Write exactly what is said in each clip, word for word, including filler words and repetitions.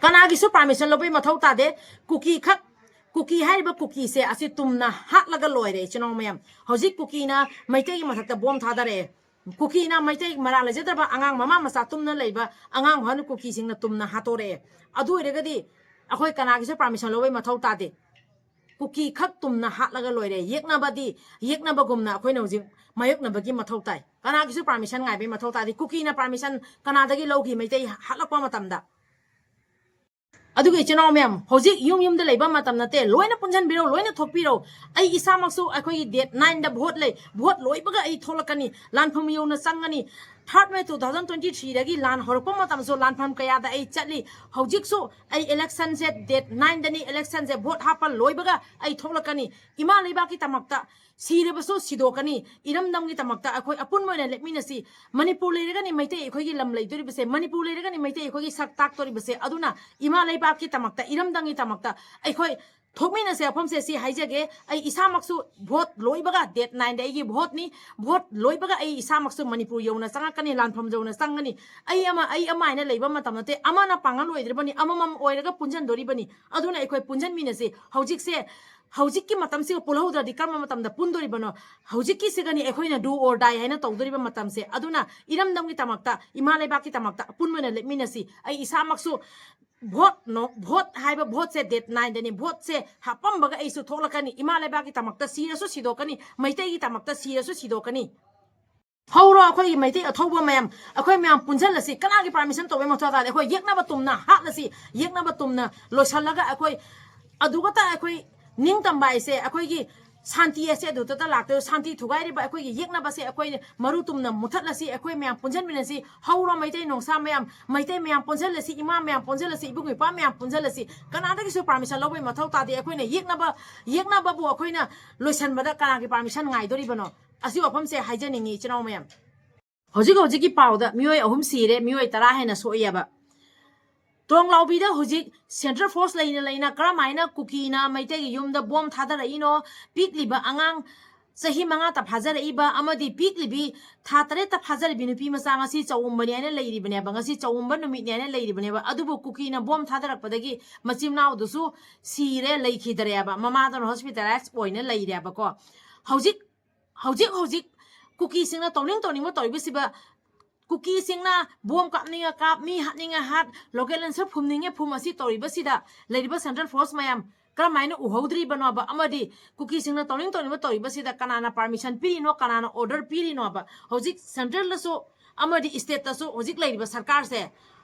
ꯀꯅꯥꯒꯤꯁꯨ permission ꯂꯧꯕꯩ ꯃꯊꯧ ꯇꯥꯗꯦ꯫ ꯀꯨꯀꯤ ꯈꯛ, ꯀꯨꯀꯤ ꯍꯥꯏꯔꯤꯕ ꯀꯨꯀꯤꯁꯦ ꯑꯁꯤ ꯇꯨꯝꯅ ꯍꯥꯠꯂꯒ ꯂꯣꯏꯔꯦ, ꯏꯆꯤꯟ ꯏꯅꯥꯎ ꯃꯌꯥꯝ꯫ ꯍꯧꯖꯤꯛ ꯀꯨꯀꯤꯅ ꯃꯩꯇꯩꯒꯤ ꯃꯊꯛꯇ ꯕꯣꯝ ꯊꯥꯗꯔꯛꯑꯦ꯫ ꯀꯨꯀꯤꯅ ꯃꯩꯇꯩ ꯃꯔꯥꯜ ꯂꯩꯖꯗ꯭ꯔꯕ ꯑꯉꯥꯡ, ꯃꯃꯥ ꯃꯆꯥ ꯇꯨꯝꯅ ꯂꯩꯕ ꯑꯉꯥꯡ ꯐꯥꯎꯅ ꯀꯨꯀꯤꯁꯤꯡꯅ ꯇꯨꯝꯅ ꯍꯥꯠꯇꯣꯔꯛꯑꯦ꯫ ꯑꯗꯨ ꯑꯣꯏꯔꯒꯗꯤ ꯑꯩꯈꯣꯏ ꯀꯅꯥꯒꯤꯁꯨ ꯄꯥꯔꯃꯤꯁꯟ ꯂꯧꯕꯩ ꯃꯊꯧ ꯇꯥꯗꯦ꯫ ꯀꯨꯀꯤ ꯈꯛ ꯇꯨꯝꯅ ꯍꯥꯠꯂꯒ ꯂꯣꯏꯔꯦ꯫ ꯌꯦꯛꯅꯕꯗꯤ, ꯌꯦꯛꯅꯕꯒꯨꯝꯅ ꯑꯩꯈꯣꯏꯅ ꯍꯧꯖꯤꯛ ꯃꯥꯌꯣꯛꯅꯕꯒꯤ ꯃꯊꯧ ꯇꯥꯏ꯫ ꯀꯅꯥꯒꯤꯁꯨ ꯄꯥꯔꯃꯤꯁꯟ ꯉꯥꯏꯕꯩ ꯃꯊꯧ ꯇꯥꯗꯦ꯫ ꯀꯨꯀꯤꯅ ꯄꯥꯔꯃꯤꯁꯟ ꯀꯅꯥꯗꯒꯤ ꯂꯧꯈꯤ ꯃꯩꯇꯩ ꯍꯥꯠꯂꯛꯄ ꯃꯇꯝꯗ? ꯑꯗꯨꯒ ꯏꯆꯤꯟ ꯏꯅꯥꯎ ꯃꯌꯥꯝ, ꯍꯧꯖꯤꯛ ꯌꯨꯝ ꯌꯨꯝꯗ ꯂꯩꯕ ꯃꯇꯝ ꯅꯠꯇꯦ, ꯂꯣꯏꯅ ꯄꯨꯟꯁꯤꯟꯕꯤꯔꯣ, ꯂꯣꯏꯅ ꯊꯣꯛꯄꯤꯔꯣ꯫ ꯑꯩ ꯏꯁꯥꯃꯛꯁꯨ ꯑꯩꯈꯣꯏꯒꯤ date nine ꯗ vote ꯂꯩ, vote ꯂꯣꯏꯕꯒ ꯑꯩ ꯊꯣꯛꯂꯛꯀꯅꯤ, ꯂꯥꯟꯐꯝ ꯌꯧꯅ ꯆꯪꯒꯅꯤ꯫ Third May two thousand twenty three ꯗꯒꯤ ꯂꯥꯟ ꯍꯧꯔꯛꯄ ꯃꯇꯝꯁꯨ ꯂꯥꯟꯐꯝ ꯀꯌꯥꯗ ꯑꯩ ꯆꯠꯂꯤ꯫ ꯍꯧꯖꯤꯛꯁꯨ ꯑꯩ election ꯁꯦ date nine ꯗꯅꯤ, election ꯁꯦ vote ꯍꯥꯞꯄ ꯂꯣꯏꯕꯒ ꯑꯩ ꯊꯣꯛꯂꯛꯀꯅꯤ꯫ ꯏꯃꯥ ꯂꯩꯕꯥꯛꯀꯤꯗꯃꯛꯇ ꯁꯤꯔꯕꯁꯨ ꯁꯤꯗꯣꯛꯀꯅꯤ, ꯏꯔꯝꯗꯝꯒꯤꯗꯃꯛꯇ ꯑꯩꯈꯣꯏ ꯑꯄꯨꯟꯕ ꯑꯣꯏꯅ ꯂꯦꯞꯃꯤꯟꯅꯁꯤ꯫ ꯃꯅꯤꯄꯨꯔ ꯂꯩꯔꯒꯅꯤ ꯃꯩꯇꯩ ꯑꯩꯈꯣꯏꯒꯤ ꯂꯝ ꯂꯩꯗꯣꯔꯤꯕꯁꯦ, ꯃꯅꯤꯄꯨꯔ ꯂꯩꯔꯒꯅꯤ ꯃꯩꯇꯩ ꯑꯩꯈꯣꯏꯒꯤ ꯁꯛ ꯇꯥꯛꯇꯣꯔꯤꯕꯁꯦ꯫ ꯑꯗꯨꯅ ꯏꯃꯥ ꯂꯩꯕꯥꯛꯀꯤꯗꯃꯛꯇ, ꯏꯔꯝꯗꯝꯒꯤꯗꯃꯛꯇ ꯑꯩꯈꯣꯏ ꯊꯣꯛꯃꯤꯟꯅꯁꯦ꯫ ꯋꯥꯐꯝꯁꯦ ꯁꯤ ꯍꯥꯏꯖꯒꯦ, ꯑꯩ ꯏꯁꯥꯃꯛꯁꯨ vote ꯂꯣꯏꯕꯒ, date nine ꯗ ꯑꯩꯒꯤ vote ꯅꯤ, vote ꯂꯣꯏꯕꯒ ꯑꯩ ꯏꯁꯥꯃꯛꯁꯨ ꯃꯅꯤꯄꯨꯔ ꯌꯧꯅ ꯆꯪꯉꯛꯀꯅꯤ, ꯂꯥꯟꯐꯝ ꯌꯧꯅ ꯆꯪꯒꯅꯤ꯫ ꯑꯩ ꯑꯃ, ꯑꯩ ꯑꯃ ꯍꯥꯏꯅ ꯂꯩꯕ ꯃꯇꯝ ꯅꯠꯇꯦ, ꯑꯃꯅ ꯄꯥꯡꯒꯜ ꯑꯣꯏꯗ꯭ꯔꯤꯕꯅꯤ, ꯑꯃꯃꯝ ꯑꯣꯏꯔꯒ ꯄꯨꯟꯁꯤꯟꯗꯣꯔꯤꯕꯅꯤ꯫ ꯑꯗꯨꯅ ꯑꯩꯈꯣꯏ ꯄꯨꯟꯁꯤꯟꯃꯤꯟꯅꯁꯤ꯫ ꯍꯧꯖꯤꯛꯁꯦ, ꯍꯧꯖꯤꯛꯀꯤ ꯃꯇꯝꯁꯤꯒ ꯄꯨꯜꯍꯧꯗ꯭ꯔꯗꯤ ꯀꯔꯝꯕ ꯃꯇꯝꯗ ꯄꯨꯟꯗꯣꯔꯤꯕꯅꯣ? ꯍꯧꯖꯤꯛꯀꯤꯁꯤꯒꯅꯤ ꯑꯩꯈꯣꯏꯅ do or die ꯍꯥꯏꯅ ꯇꯧꯗꯣꯔꯤꯕ ꯃꯇꯝꯁꯦ꯫ ꯑꯗꯨꯅ ꯏꯔꯝꯗꯝꯒꯤꯗꯃꯛꯇ, ꯏꯃꯥ ꯂꯩꯕꯥꯛꯀꯤꯗꯃꯛꯇ ꯑꯄꯨꯟꯕ ꯑꯣꯏꯅ ꯂꯦꯞꯃꯤꯟꯅꯁꯤ꯫ ꯑꯩ ꯏꯁꯥꯃꯛꯁꯨ vote ꯅꯣ, vote ꯍꯥꯏꯕ vote ꯁꯦ date nine ꯗꯅꯤ, vote ꯁꯦ ꯍꯥꯞꯄꯝꯕꯒ ꯑꯩꯁꯨ ꯊꯣꯛꯂꯛꯀꯅꯤ꯫ ꯏꯃꯥ ꯂꯩꯕꯥꯛꯀꯤꯗꯃꯛꯇ ꯁꯤꯔꯁꯨ ꯁꯤꯗꯣꯛꯀꯅꯤ, ꯃꯩꯇꯩꯒꯤꯗꯃꯛꯇ ꯁꯤꯔꯁꯨ ꯁꯤꯗꯣꯛꯀꯅꯤ꯫ ꯍꯧꯔꯣ, ꯑꯩꯈꯣꯏꯒꯤ ꯃꯩꯇꯩ ꯑꯊꯧꯕ ꯃꯌꯥꯝ, ꯑꯩꯈꯣꯏ ꯃꯌꯥꯝ ꯄꯨꯟꯁꯤꯜꯂꯁꯤ꯫ ꯀꯅꯥꯒꯤ ꯄꯥꯔꯃꯤꯁꯟ ꯇꯧꯕꯩ ꯃꯊꯧ ꯇꯥꯗꯦ꯫ ꯑꯩꯈꯣꯏ ꯌꯦꯛꯅꯕ ꯇꯨꯝꯅ ꯍꯥꯠꯂꯁꯤ, ꯌꯦꯛꯅꯕ ꯇꯨꯝꯅ ꯂꯣꯏꯁꯤꯜꯂꯒ ꯑꯩꯈꯣꯏ ꯑꯗꯨꯒꯇ ꯑꯩꯈꯣꯏ ꯅꯤꯡꯇꯝꯕ ꯍꯥꯏꯁꯦ ꯑꯩꯈꯣꯏꯒꯤ ꯁꯥꯟꯇꯤ ꯑꯁꯦ ꯑꯗꯨꯗꯇ ꯂꯥꯛꯇꯣꯏ꯫ ꯁꯥꯟꯇꯤ ꯊꯨꯒꯥꯏꯔꯤꯕ ꯑꯩꯈꯣꯏꯒꯤ ꯌꯦꯛꯅꯕꯁꯦ ꯑꯩꯈꯣꯏ ꯃꯔꯨ ꯇꯨꯝꯅ ꯃꯨꯊꯠꯂꯁꯤ꯫ ꯑꯩꯈꯣꯏ ꯃꯌꯥꯝ ꯄꯨꯟꯁꯤꯟꯃꯤꯟꯅꯁꯤ꯫ ꯍꯧꯔꯣ, ꯃꯩꯇꯩ ꯅꯣꯡꯁꯥ ꯃꯌꯥꯝ, ꯃꯩꯇꯩ ꯃꯌꯥꯝ ꯄꯨꯟꯁꯤꯜꯂꯁꯤ, ꯏꯃꯥ ꯃꯌꯥꯝ ꯄꯨꯟꯁꯤꯜꯂꯁꯤ, ꯏꯕꯨꯡ ꯏꯄ꯭ꯋꯥ ꯃꯌꯥꯝ ꯄꯨꯟꯁꯤꯜꯂꯁꯤ꯫ ꯀꯅꯥꯗꯒꯤꯁꯨ ꯄꯥꯔꯃꯤꯁꯟ ꯂꯧꯕꯩ ꯃꯊꯧ ꯇꯥꯗꯦ꯫ ꯑꯩꯈꯣꯏꯅ ꯌꯦꯛꯅꯕ, ꯌꯦꯛꯅꯕꯕꯨ ꯑꯩꯈꯣꯏꯅ ꯂꯣꯏꯁꯤꯟꯕꯗ ꯀꯅꯥꯒꯤ ꯄꯥꯔꯃꯤꯁꯟ ꯉꯥꯏꯗꯣꯔꯤꯕꯅꯣ? ꯑꯁꯤ ꯋꯥꯐꯝꯁꯦ ꯍꯥꯏꯖꯅꯤꯡꯉꯤ, ꯏꯆꯤꯟ ꯏꯅꯥꯎ ꯃꯌꯥꯝ꯫ ꯍꯧꯖꯤꯛ ꯍꯧꯖꯤꯛꯀꯤ ꯄꯥꯎꯗ ꯃꯤꯑꯣꯏ ꯑꯍꯨꯝ ꯁꯤꯔꯦ, ꯃꯤꯑꯣꯏ ꯇꯔꯥ ꯍꯦꯟꯅ ꯁꯣꯛꯑꯦꯕ꯫ ꯇꯣꯡꯂꯥꯎꯕꯤꯗ ꯍꯧꯖꯤꯛ central force ꯂꯩꯅ ꯂꯩꯅ ꯀꯔꯝꯍꯥꯏꯅ ꯀꯨꯀꯤꯅ ꯃꯩꯇꯩꯒꯤ ꯌꯨꯝꯗ ꯕꯣꯝ ꯊꯥꯗꯔꯛꯏꯅꯣ? ꯄꯤꯛꯂꯤꯕ ꯑꯉꯥꯡ ꯆꯍꯤ ꯃꯉꯥꯇ ꯐꯥꯖꯔꯛꯏꯕ ꯑꯃꯗꯤ ꯄꯤꯛꯂꯤꯕꯤ ꯊꯥ ꯇꯔꯦꯠꯇ ꯐꯥꯖꯔꯤꯕꯤ ꯅꯨꯄꯤ ꯃꯆꯥ ꯉꯁꯤ ꯆꯥꯎꯝꯕꯅꯤ ꯍꯥꯏꯅ ꯂꯩꯔꯤꯕꯅꯦꯕ, ꯉꯁꯤ ꯆꯥꯎꯝꯕ ꯅꯨꯃꯤꯠꯅꯤ ꯍꯥꯏꯅ ꯂꯩꯔꯤꯕꯅꯦꯕ꯫ ꯑꯗꯨꯕꯨ ꯀꯨꯀꯤꯅ ꯕꯣꯝ ꯊꯥꯗꯔꯛꯄꯗꯒꯤ ꯃꯆꯤꯟ ꯃꯅꯥꯎꯗꯨꯁꯨ ꯁꯤꯔꯦ, ꯂꯩꯈꯤꯗ꯭ꯔꯦꯕ, ꯃꯃꯥꯗꯨꯅ ꯍꯣꯁꯄꯤꯇꯥꯂꯥꯏꯁ ꯑꯣꯏꯅ ꯂꯩꯔꯦꯕꯀꯣ꯫ ꯍꯧꯖꯤꯛ ꯍꯧꯖꯤꯛ ꯍꯧꯖꯤꯛ ꯀꯨꯀꯤꯁꯤꯡꯅ ꯇꯧꯅꯤꯡ ꯇꯧꯅꯤꯡꯕ ꯇꯧꯔꯤꯕꯁꯤꯕ, ꯀꯨꯀꯤꯁꯤꯡꯅ ꯕꯣꯝ ꯀꯥꯞꯅꯤꯡꯉ ꯀꯥꯞ, ꯃꯤ ꯍꯥꯠꯅꯤꯡꯉ ꯍꯥꯠ, ꯂꯣꯀꯦꯜ ꯑꯦꯟꯁꯔ ꯐꯨꯝꯅꯤꯡꯉꯦ ꯐꯨꯝ ꯑꯁꯤ ꯇꯧꯔꯤꯕꯁꯤꯗ ꯂꯩꯔꯤꯕ ꯁꯦꯟꯇ꯭ꯔꯦꯜ ꯐꯣꯔꯁ ꯃꯌꯥꯝ ꯀꯔꯝꯍꯥꯏꯅ ꯎꯍꯧꯗ꯭ꯔꯤꯕꯅꯣꯕ? ꯑꯃꯗꯤ ꯀꯨꯀꯤꯁꯤꯡꯅ ꯇꯧꯅꯤꯡ ꯇꯧꯅꯤꯡꯕ ꯇꯧꯔꯤꯕꯁꯤꯗ ꯀꯅꯥꯅ ꯄꯥꯔꯃꯤꯁꯟ ꯄꯤꯔꯤꯅꯣ, ꯀꯅꯥꯅ ꯑꯣꯔꯗꯔ ꯄꯤꯔꯤꯅꯣꯕ? ꯍꯧꯖꯤꯛ ꯁꯦꯟꯇ꯭ꯔꯦꯜꯗꯁꯨ ꯑꯃꯗꯤ ꯁ꯭ꯇꯦꯠꯇꯁꯨ ꯍꯧꯖꯤꯛ ꯂꯩꯔꯤꯕ ꯁꯔꯀꯥꯔꯁꯦ,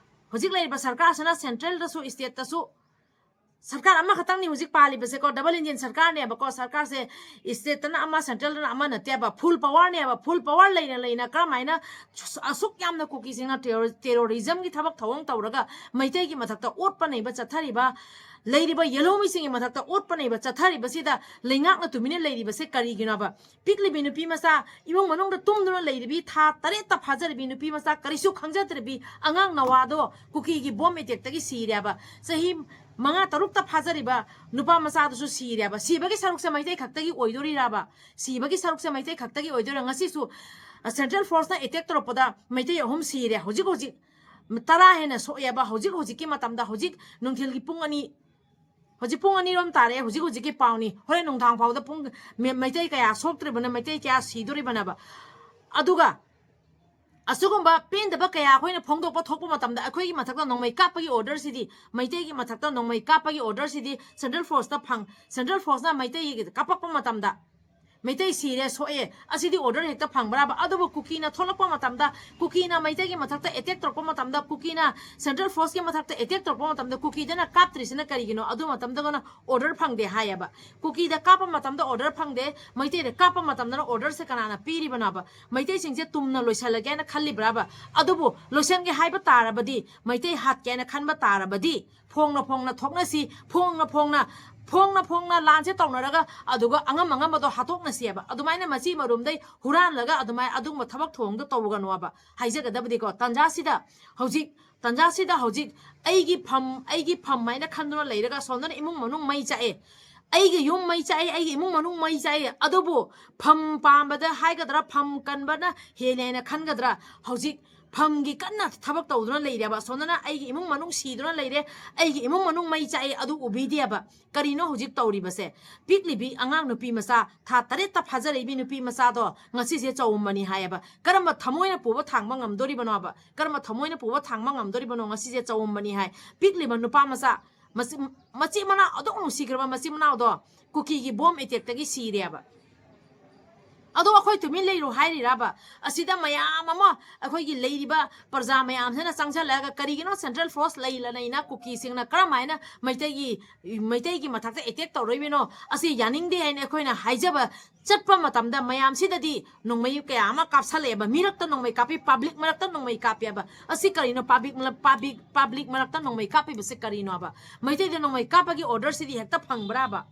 ꯍꯧꯖꯤꯛ ꯂꯩꯔꯤꯕ ꯁꯔꯀꯥꯔꯁꯤꯅ ꯁꯦꯟꯇ꯭ꯔꯦꯜꯗꯁꯨ ꯁ꯭ꯇꯦꯠꯇꯁꯨ ꯁꯔꯀꯥꯔ ꯑꯃꯈꯛꯇꯪꯅꯤ ꯍꯧꯖꯤꯛ ꯄꯥꯜꯂꯤꯕꯁꯦꯀꯣ, ꯗꯕꯜ ꯏꯟꯖꯤꯟ ꯁꯔꯀꯥꯔꯅꯦꯕꯀꯣ꯫ ꯁꯔꯀꯥꯔꯁꯦ ꯁ꯭ꯇꯦꯠꯇꯅ ꯑꯃ, ꯁꯦꯟꯇ꯭ꯔꯦꯜꯗꯅ ꯑꯃ ꯅꯠꯇꯦꯕ, ꯐꯨꯜ ꯄꯋꯥꯔꯅꯦꯕ꯫ ꯐꯨꯜ ꯄꯋꯥꯔ ꯂꯩꯅ ꯂꯩꯅ ꯀꯔꯝꯍꯥꯏꯅ ꯑꯁꯨꯛ ꯌꯥꯝꯅ ꯀꯨꯀꯤꯁꯤꯡꯅ ꯇꯦꯔꯣꯔꯤꯖꯝꯒꯤ ꯊꯕꯛ ꯊꯧꯑꯣꯡ ꯇꯧꯔꯒ ꯃꯩꯇꯩꯒꯤ ꯃꯊꯛꯇ ꯑꯣꯠꯄ ꯅꯩꯕ ꯆꯠꯊꯔꯤꯕ, ꯂꯩꯔꯤꯕ ꯌꯦꯜꯍꯧꯃꯤꯁꯤꯡꯒꯤ ꯃꯊꯛꯇ ꯑꯣꯠꯄ ꯅꯩꯕ ꯆꯠꯊꯔꯤꯕꯁꯤꯗ ꯂꯩꯉꯥꯛꯅ ꯇꯨꯃꯤꯟꯅ ꯂꯩꯔꯤꯕꯁꯦ ꯀꯔꯤꯒꯤꯅꯣꯕ? ꯄꯤꯛꯂꯤꯕꯤ ꯅꯨꯄꯤ ꯃꯆꯥ, ꯏꯃꯨꯡ ꯃꯅꯨꯡꯗ ꯇꯨꯝꯗꯨꯅ ꯂꯩꯔꯤꯕꯤ, ꯊꯥ ꯇꯔꯦꯠꯇ ꯐꯥꯖꯔꯤꯕꯤ ꯅꯨꯄꯤ ꯃꯆꯥ, ꯀꯔꯤꯁꯨ ꯈꯪꯖꯗ꯭ꯔꯤꯕꯤ ꯑꯉꯥꯡ ꯅꯋꯥꯗꯣ ꯀꯨꯀꯤꯒꯤ ꯕꯣꯝ ꯑꯦꯇꯦꯛꯇꯒꯤ ꯁꯤꯔꯦꯕ꯫ ꯆꯍꯤ ꯃꯉꯥ ꯇꯔꯨꯛꯇ ꯐꯥꯖꯔꯤꯕ ꯅꯨꯄꯥ ꯃꯆꯥꯗꯨꯁꯨ ꯁꯤꯔꯦꯕ꯫ ꯁꯤꯕꯒꯤ ꯁꯔꯨꯛꯁꯦ ꯃꯩꯇꯩ ꯈꯛꯇꯒꯤ ꯑꯣꯏꯗꯣꯔꯤꯔꯕ? ꯁꯤꯕꯒꯤ ꯁꯔꯨꯛꯁꯦ ꯃꯩꯇꯩ ꯈꯛꯇꯒꯤ ꯑꯣꯏꯗꯣꯏꯔꯥ? ꯉꯁꯤꯁꯨ, ꯑ, ꯁꯦꯟꯇ꯭ꯔꯦꯜ ꯐꯣꯔꯁꯅ ꯑꯦꯇꯦꯛ ꯇꯧꯔꯛꯄꯗ ꯃꯩꯇꯩ ꯑꯍꯨꯝ ꯁꯤꯔꯦ꯫ ꯍꯧꯖꯤꯛ ꯍꯧꯖꯤꯛ ꯇꯔꯥ ꯍꯦꯟꯅ ꯁꯣꯛꯑꯦꯕ꯫ ꯍꯧꯖꯤꯛ ꯍꯧꯖꯤꯛꯀꯤ ꯃꯇꯝꯗ, ꯍꯧꯖꯤꯛ ꯅꯨꯡꯊꯤꯜꯒꯤ ꯄꯨꯡ ꯑꯅꯤ, ꯍꯧꯖꯤꯛ ꯄꯨꯡ ꯑꯅꯤꯔꯣꯝ ꯇꯥꯔꯦ, ꯍꯧꯖꯤꯛ ꯍꯧꯖꯤꯛꯀꯤ ꯄꯥꯎꯅꯤ꯫ ꯍꯣꯔꯦꯟ ꯅꯨꯡꯗꯥꯡ ꯐꯥꯎꯗ ꯄꯨꯡ, ꯃꯩ-, ꯃꯩꯇꯩ ꯀꯌꯥ ꯁꯣꯛꯇ꯭ꯔꯤꯕꯅ, ꯃꯩꯇꯩ ꯀꯌꯥ ꯁꯤꯗꯣꯔꯤꯕꯅꯕ? ꯑꯗꯨꯒ ꯑꯁꯤꯒꯨꯝꯕ ꯄꯦꯟꯗꯕ ꯀꯌꯥ ꯑꯩꯈꯣꯏꯅ ꯐꯣꯡꯗꯣꯛꯄ ꯊꯣꯛꯄ ꯃꯇꯝꯗ, ꯑꯩꯈꯣꯏꯒꯤ ꯃꯊꯛꯇ ꯅꯣꯡꯃꯩ ꯀꯥꯞꯄꯒꯤ ꯑꯣꯔꯗꯔꯁꯤꯗꯤ, ꯃꯩꯇꯩꯒꯤ ꯃꯊꯛꯇ ꯅꯣꯡꯃꯩ ꯀꯥꯞꯄꯒꯤ ꯑꯣꯔꯗꯔꯁꯤꯗꯤ ꯁꯦꯟꯇ꯭ꯔꯦꯜ ꯐꯣꯔꯁꯇ ꯐꯪ-, ꯁꯦꯟꯇ꯭ꯔꯦꯜ ꯐꯣꯔꯁꯅ ꯃꯩꯇꯩꯒꯤ ꯀꯥꯞꯄꯛꯄ ꯃꯇꯝꯗ, ꯃꯩꯇꯩ ꯁꯤꯔꯦ, ꯁꯣꯛꯑꯦ, ꯑꯁꯤꯗꯤ ꯑꯣꯔꯗꯔ ꯍꯦꯛꯇ ꯐꯪꯕ꯭ꯔꯥꯕ? ꯑꯗꯨꯕꯨ ꯀꯨꯀꯤꯅ ꯊꯣꯛꯂꯛꯄ ꯃꯇꯝꯗ, ꯀꯨꯀꯤꯅ ꯃꯩꯇꯩꯒꯤ ꯃꯊꯛꯇ ꯑꯦꯇꯦꯛ ꯇꯧꯔꯛꯄ ꯃꯇꯝꯗ, ꯀꯨꯀꯤꯅ ꯁꯦꯟꯇ꯭ꯔꯦꯜ ꯐꯣꯔꯁꯀꯤ ꯃꯊꯛꯇ ꯑꯦꯇꯦꯛ ꯇꯧꯔꯛꯄ ꯃꯇꯝꯗ, ꯀꯨꯀꯤꯗꯅ ꯀꯥꯞꯇ꯭ꯔꯤꯁꯤꯅ ꯀꯔꯤꯒꯤꯅꯣ? ꯑꯗꯨ ꯃꯇꯝꯗꯒꯅ ꯑꯣꯔꯗꯔ ꯐꯪꯗꯦ ꯍꯥꯏꯌꯦꯕ꯫ ꯀꯨꯀꯤꯗ ꯀꯥꯞꯄ ꯃꯇꯝꯗ ꯑꯣꯔꯗꯔ ꯐꯪꯗꯦ, ꯃꯩꯇꯩꯗ ꯀꯥꯞꯄ ꯃꯇꯝꯗꯅ ꯑꯣꯔꯗꯔꯁꯦ ꯀꯅꯥꯅ ꯄꯤꯔꯤꯕꯅꯣꯕ? ꯃꯩꯇꯩꯁꯤꯡꯁꯦ ꯇꯨꯝꯅ ꯂꯣꯏꯁꯜꯂꯒꯦꯅ ꯈꯜꯂꯤꯕ꯭ꯔꯥꯕ? ꯑꯗꯨꯕꯨ ꯂꯣꯏꯁꯟꯒꯦ ꯍꯥꯏꯕ ꯇꯥꯔꯕꯗꯤ, ꯃꯩꯇꯩ ꯍꯥꯠꯀꯦꯅ ꯈꯟꯕ ꯇꯥꯔꯕꯗꯤ, ꯐꯣꯡꯅ ꯐꯣꯡꯅ ꯊꯣꯛꯅꯁꯤ, ꯐꯣꯡꯅ ꯐꯣꯡꯅ, ꯐꯣꯡꯅ ꯐꯣꯡꯅ ꯂꯥꯟꯁꯦ ꯇꯧꯅꯔꯒ, ꯑꯗꯨꯒ ꯑꯉꯝ ꯑꯉꯝꯕꯗꯣ ꯍꯥꯠꯇꯣꯛꯅꯁꯤꯑꯕ꯫ ꯑꯗꯨꯃꯥꯏꯅ ꯃꯆꯤ ꯃꯔꯨꯝꯗꯩ ꯍꯨꯔꯥꯟꯂꯒ ꯑꯗꯨꯃꯥꯏꯅ ꯑꯗꯨꯒꯨꯝꯕ ꯊꯕꯛ ꯊꯧꯑꯣꯡꯗꯣ ꯇꯧꯒꯅꯣꯕ꯫ ꯍꯥꯏꯖꯒꯗꯕꯗꯤꯀꯣ, ꯇꯥꯟꯖꯥꯁꯤꯗ ꯍꯧꯖꯤꯛ, ꯇꯥꯟꯖꯥꯁꯤꯗ ꯍꯧꯖꯤꯛ ꯑꯩꯒꯤ ꯐꯝ, ꯑꯩꯒꯤ ꯐꯝ ꯍꯥꯏꯅ ꯈꯟꯗꯨꯅ ꯂꯩꯔꯒ, ꯁꯣꯝꯗꯅ ꯏꯃꯨꯡ ꯃꯅꯨꯡ ꯃꯩ ꯆꯥꯛꯑꯦ, ꯑꯩꯒꯤ ꯌꯨꯝ ꯃꯩ ꯆꯥꯛꯏ, ꯑꯩꯒꯤ ꯏꯃꯨꯡ ꯃꯅꯨꯡ ꯃꯩ ꯆꯥꯛꯏ, ꯑꯗꯨꯕꯨ ꯐꯝ ꯄꯥꯝꯕꯗ ꯍꯥꯏꯒꯗ꯭ꯔꯥ, ꯐꯝ ꯀꯟꯕꯅ ꯍꯦꯜꯂꯦ ꯍꯥꯏꯅ ꯈꯟꯒꯗ꯭ꯔꯥ? ꯍꯧꯖꯤꯛ ꯐꯝꯒꯤ ꯀꯟꯅ ꯊꯕꯛ ꯇꯧꯗꯨꯅ ꯂꯩꯔꯦꯕ꯫ ꯑꯁꯣꯝꯗꯅ ꯑꯩꯒꯤ ꯏꯃꯨꯡ ꯃꯅꯨꯡ ꯁꯤꯗꯨꯅ ꯂꯩꯔꯦ, ꯑꯩꯒꯤ ꯏꯃꯨꯡ ꯃꯅꯨꯡ ꯃꯩ ꯆꯥꯛꯏ, ꯑꯗꯨ ꯎꯕꯤꯗꯦꯕ꯫ ꯀꯔꯤꯅꯣ ꯍꯧꯖꯤꯛ ꯇꯧꯔꯤꯕꯁꯦ? ꯄꯤꯛꯂꯤꯕꯤ ꯑꯉꯥꯡ ꯅꯨꯄꯤ ꯃꯆꯥ, ꯊꯥ ꯇꯔꯦꯠꯇ ꯐꯥꯖꯔꯛꯏꯕꯤ ꯅꯨꯄꯤ ꯃꯆꯥꯗꯣ ꯉꯁꯤꯁꯦ ꯆꯥꯎꯝꯕꯅꯤ ꯍꯥꯏꯌꯦꯕ꯫ ꯀꯔꯝꯕ ꯊꯃꯣꯏꯅ ꯄꯨꯕ ꯊꯥꯡꯕ ꯉꯝꯗꯣꯔꯤꯕꯅꯣꯕ? ꯀꯔꯝꯕ ꯊꯃꯣꯏꯅ ꯄꯨꯕ ꯊꯥꯡꯕ ꯉꯝꯗꯣꯔꯤꯕꯅꯣ? ꯉꯁꯤꯁꯦ ꯆꯥꯎꯝꯕꯅꯤ ꯍꯥꯏ꯫ ꯄꯤꯛꯂꯤꯕ ꯅꯨꯄꯥ ꯃꯆꯥ, ꯃꯆꯤ-, ꯃꯆꯤꯟ ꯃꯅꯥꯎ ꯑꯗꯨꯛ ꯅꯨꯡꯁꯤꯈ꯭ꯔꯕ ꯃꯆꯤꯟ ꯃꯅꯥꯎꯗꯣ ꯀꯨꯀꯤꯒꯤ ꯕꯣꯝ ꯑꯦꯇꯦꯛꯇꯒꯤ ꯁꯤꯔꯦꯕ꯫ ꯑꯗꯣ ꯑꯩꯈꯣꯏ ꯇꯨꯃꯤꯟ ꯂꯩꯔꯣ ꯍꯥꯏꯔꯤꯔꯕ? ꯑꯁꯤꯗ ꯃꯌꯥꯝ ꯑꯃ ꯑꯩꯈꯣꯏꯒꯤ ꯂꯩꯔꯤꯕ ꯄ꯭ꯔꯖꯥ ꯃꯌꯥꯝꯁꯤꯅ ꯆꯪꯁꯜꯂꯛꯑꯒ, "ꯀꯔꯤꯒꯤꯅꯣ ꯁꯦꯟꯇ꯭ꯔꯦꯜ ꯐꯣꯔꯁ ꯂꯩꯅ ꯂꯩꯅ ꯀꯨꯀꯤꯁꯤꯡꯅ ꯀꯔꯝꯍꯥꯏꯅ ꯃꯩꯇꯩꯒꯤ, ꯃꯩꯇꯩꯒꯤ ꯃꯊꯛꯇ ꯑꯦꯇꯦꯛ ꯇꯧꯔꯛꯏꯕꯅꯣ?" ꯑꯁꯤ ꯌꯥꯅꯤꯡꯗꯦ ꯍꯥꯏꯅ ꯑꯩꯈꯣꯏꯅ ꯍꯥꯏꯖꯕ ꯆꯠꯄ ꯃꯇꯝꯗ, ꯃꯌꯥꯝꯁꯤꯗꯗꯤ ꯅꯣꯡꯃꯩ ꯀꯌꯥ ꯑꯃ ꯀꯥꯞꯁꯜꯂꯛꯑꯦꯕ, ꯃꯤꯔꯛꯇ ꯅꯣꯡꯃꯩ ꯀꯥꯞꯄꯤ, ꯄꯕ꯭ꯂꯤꯛ ꯃꯔꯛꯇ ꯅꯣꯡꯃꯩ ꯀꯥꯞꯄꯦꯕ꯫ ꯑꯁꯤ ꯀꯔꯤꯅꯣ? ꯄꯕ꯭ꯂꯤꯛ ꯃꯔꯛ-, ꯄꯕ꯭ꯂꯤꯛ, ꯄꯕ꯭ꯂꯤꯛ ꯃꯔꯛꯇ ꯅꯣꯡꯃꯩ ꯀꯥꯞꯄꯤꯕꯁꯤ ꯀꯔꯤꯅꯣꯕ? ꯃꯩꯇꯩꯗ ꯅꯣꯡꯃꯩ ꯀꯥꯞꯄꯒꯤ ꯑꯣꯔꯗꯔꯁꯤꯗꯤ ꯍꯦꯛꯇ ꯐꯪꯕ꯭ꯔꯥꯕ?